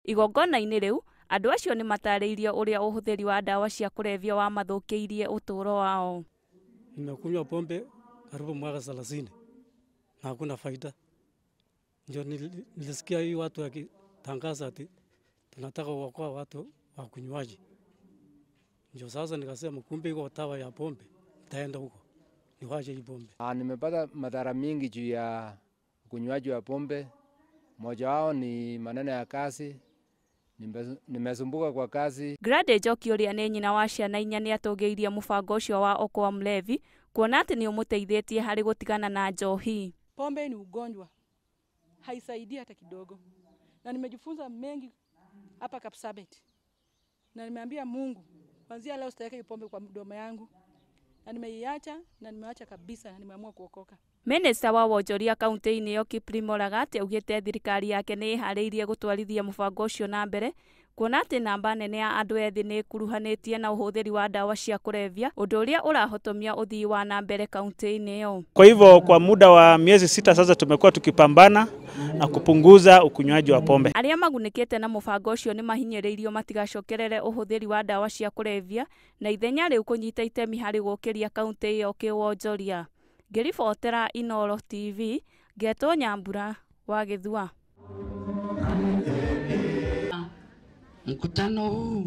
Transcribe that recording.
Igongona-inĩ rĩu andũ acio nĩ matarĩirie ũrĩa ũhũthĩri wa ndawa cia kũrebia wamathũkĩirie ũtũũro wao. Nimekunywa pombe karibu mwaka 30 na hakuna faida. Ndio nilisikia hii watu wakitangaza ati tunataka kuokoa watu wa kunywaji. Ndio sasa nikasema kumbe iko dawa ya pombe, nitaenda huko niwache hii pombe. Nimepata madhara mingi juu ya ukunywaji wa pombe. Moja wao ni maneno ya kazi. Nimesumbuka kwa kazi. Grade Njoki ũrĩa nĩ nyina wa ciana inya nĩ atũgĩirie mũbango ũcio wa Okoa Mlevi kuona atĩ nĩ ũmũteithĩtie harĩ gũtigana na njohi. Pombe ni ugonjwa, haisaidii hata kidogo, na nimejifunza mengi hapa Kapsabet, na nimeambia Mungu kuanzia leo sitaweka pombe kwa mdomo yangu, na nimeiacha, na nimeacha kabisa, na nimeamua kuokoka. Minista wa wonjoria kaunti-inĩ ĩyo Kiplimo Lagat augĩte thirikari yake nĩ ĩharĩirie gũtwarithia mũbango ũcio na mbere kuona atĩ namba nene ya andũ ethĩ nĩ ĩkuruhanĩtie na ũhũthĩri wa ndawa cia kũrebia, ũndũ ũrĩa ũrahotomia ũthii wa na mbere kaunti-inĩ ĩyo. Kwa hivyo kwa muda wa miezi 6 sasa tumekuwa tukipambana na kupunguza ukunywaji wa pombe. Arĩa magunĩkĩte na mũbango ũcio nĩ mahinyĩrĩirio matigacokerere ũhũthĩri wa ndawa cia kũrebia na ithenya rĩu kũnyita itemi harĩ gũkĩria kaunti ĩyo kĩwonjoria. Ngĩribotera Inooro TV, ngetwo Nyambura wa Gĩthua. Mkutano huu